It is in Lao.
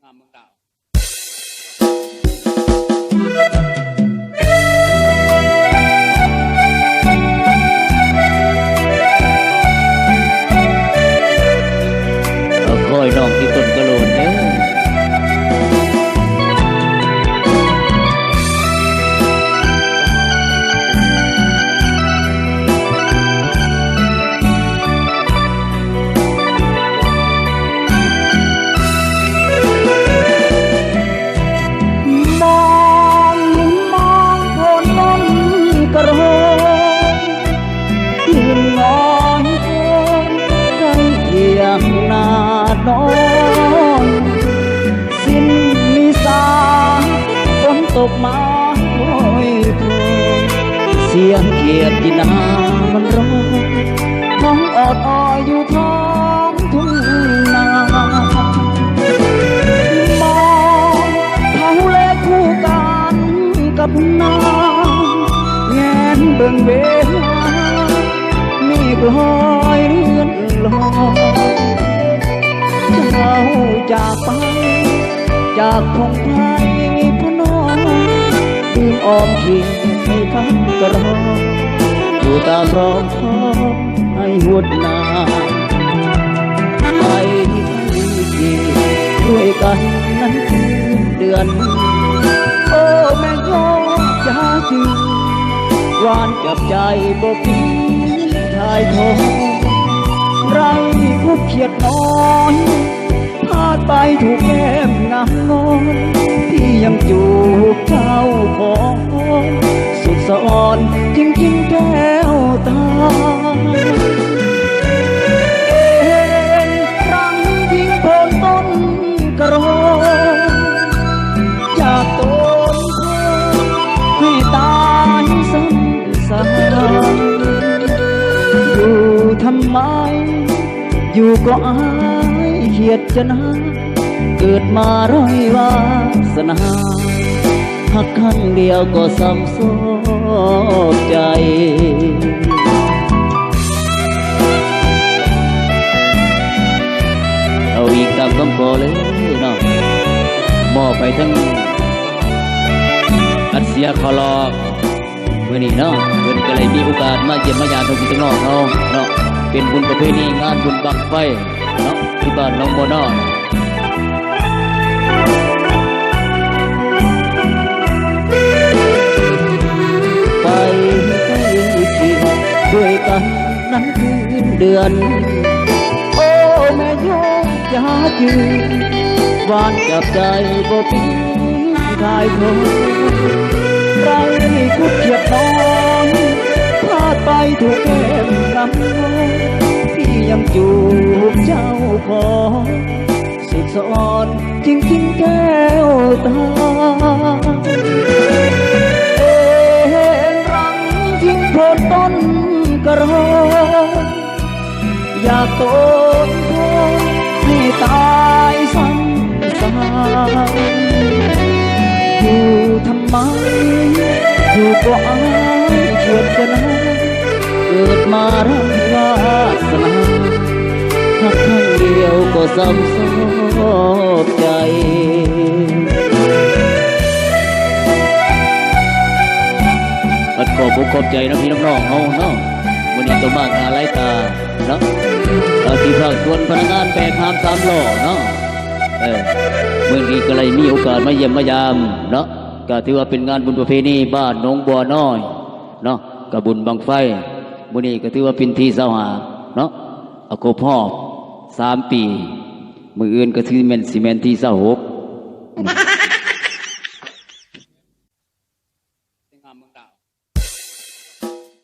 ງາມເມືອງດາວ ຂໍໃຫ້ນ້ອງຕິດຕົ້ນກະໂຫຼນເດີ້. ມອງ ມອງໂພນຕົ້ນກະໂຣ ຢືນງອຍໂພນໃກ້ຖຽງນານ້ອຍ ສິ້ນນິສາຝົນຕົກມາໂພຍໂພຍ ສຽງຂຽດທີ່ນາມັນຮ້ອງ ຮ້ອງອອດອອຍຢູ່ທ້ອງ ທົ່ງນາ ມອງເຂົາແລຄູ່ກັນກັບນາ ແງນເບິ່ງເວຫາ ເມກລອຍເລື່ອນລອຍ ເຈົ້າຈາກໄປ ຈາກພົງໄພພະນອມ ຕື່ມອ້ອມເຂດໃນຄຳກະຮ້ອງ ຢູ່ຕາມຮ່ອງ ຂໍໃຫ້ຫົດໜ້າ ໄປທີ່ເຂດດ້ວຍກັນນັ້ນຄືເດືອນ ໂອ້ ແມ່ຍອດຢາຈື່ ຫວານຈັບໃຈບໍ່ປີ ຖ່າຍທອດ ໄຮ້ຄຸບຂຽດນ້ອຍ ພາດໄປທຸກແກ້ມງາມງອນ ທີ່ຍັງຈູບເຈົ້າຂອງ ສຸດສະອອນຈິງໆແກ້ວຕາ ເອັນລັງຍິງໂພນຕົ້ນກະໂຣ ຢາກໂຕນໂພ ໃຫ້ຕາຍຊ້ຳຊາກ ຢູ່ທຳໄມ ຢູ່ກໍອາຍ ຄຽດຈະນາ ເກີດມາໄຮ້ວາສະໜາ ຮັກຄັ້ງດຽວກໍຊ້ຳຊອກໃຈ. ເອົາອີກຕາມຄຳຂໍເລີຍເນາະ ມອບໃຫ້ທັງອັດເສຍເຂົ້າລອກ ມື້ນີ້ເນາະ ເພິ່ນກໍໄດ້ມີໂອກາດມາຢ້ຽມມາຢາມພີ່ນ້ອງເຮົາເນາະ ເປັນບຸນປະເພນີງານບຸນບັ້ງໄຟເນາະ ທີ່ບ້ານໜອງບົວນ້ອຍ ໄປ ໄປ ໄປ ດ້ວຍກັນ ນັ້ນຄືນເດືອນ ໂອ້ ແມ່ຍອດຢາຈື່ ຫວານຈັບໃຈບໍ່ປີ ຖ່າຍທອດ ໄຮ້ຄຸບຂຽດນ້ອຍ ພາດໄປທຸກແກ້ມນ້ຳນ້ອຍ ທີ່ຍັງຈູບເຈົ້າຂອງ ສຸດສະອອນຈິງໆແກ້ວຕາ ເອັນລັງຍິງໂພນຕົ້ນກະໂຣ ຢາກໂຕນໂພໃຫ້ຕາຍຊ້ຳຊາກ ຢູ່ທຳໄມ ຢູ່ກໍອາຍ ຄຽດຈະນາ ເກີດມາໄຮ້ວາສະໜາ ຮັກຄັ້ງດຽວກໍຊ້ຳຊອກໃຈ ກໍຂໍຂອບໃຈນຳພີ່ນ້ອງເຮົາເນາະ ມື້ນີ້ກໍມາຫາຫຼາຍຕາເນາະ ກໍທີ່ພາກສ່ວນພະນັກງານແບກຫາມສາມລໍ້ເນາະ ເອີ ມື້ນີ້ກໍໄດ້ມີໂອກາດມາຢ້ຽມມາຢາມເນາະ ກໍຖືວ່າເປັນງານບຸນປະເພນີບ້ານໜອງບົວນ້ອຍ ເນາະ ກະບຸນບັ້ງໄຟ ມື້ນີ້ກະຖືວ່າເປັນທີຊາວຫ້າເນາະ ອາ ຄົບຮອບສາມປີ ມື້ອື່ນກະຖືແມ່ນ ຊິແມ່ນທີຊາວຫົກ